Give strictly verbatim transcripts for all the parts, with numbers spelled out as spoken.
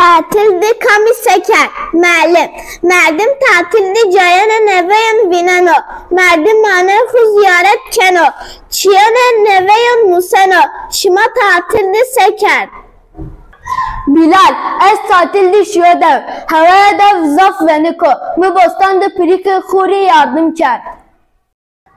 Tatil di kamî se kerd? Melim. Merdim tatil di cayanê neveyan vîneno. Merdim manê xu zîyaret keno. Çîyanê neveyan museno. Şima tatil di se kerd? Bilal, ez tatil di şîyo dew. Hewaya dew zaf venik o. Mi bostan di pirîkê xu rê yardim kerd.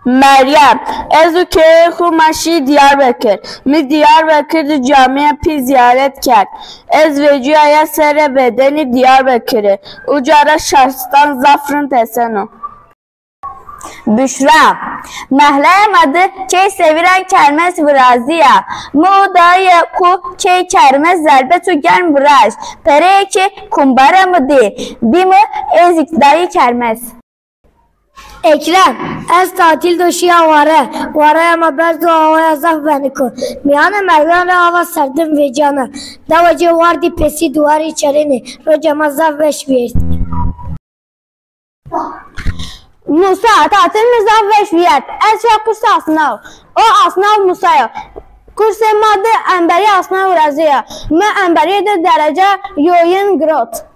Meryem, ez û keyê xu ma şî Diyarbekir. Mi Diyarbekir di camîya pî zîyaret kerd. Ez vecîyaya serê bedenî Diyarbekirî. Uca ra şarstan zaf rind heseno. Büşra, mehlaya ma di key Sevîran kermes virazîya. Mi û dayê xu key kermes zerbet û germ viraşt. Pereyê key kumbara mi dî. Bî mi êzîk dayî kermes. Ekrem, ez tatil do şîya ware. Waraya ma berz o, hawaya zaf venik o. Mîyanê mergan ra ava serdim vecîyana. Dewa cê wardî pesî duwarî çerênî. Roca ma zaf weş vîyert. Musa, tatil mi zaf weş vîyert. Ez şîya kurs Asnaw. O Asnaw Musa yo. Kursê ma di emberî Asnaw virazîya. Mi emberî di derece yoyin girot.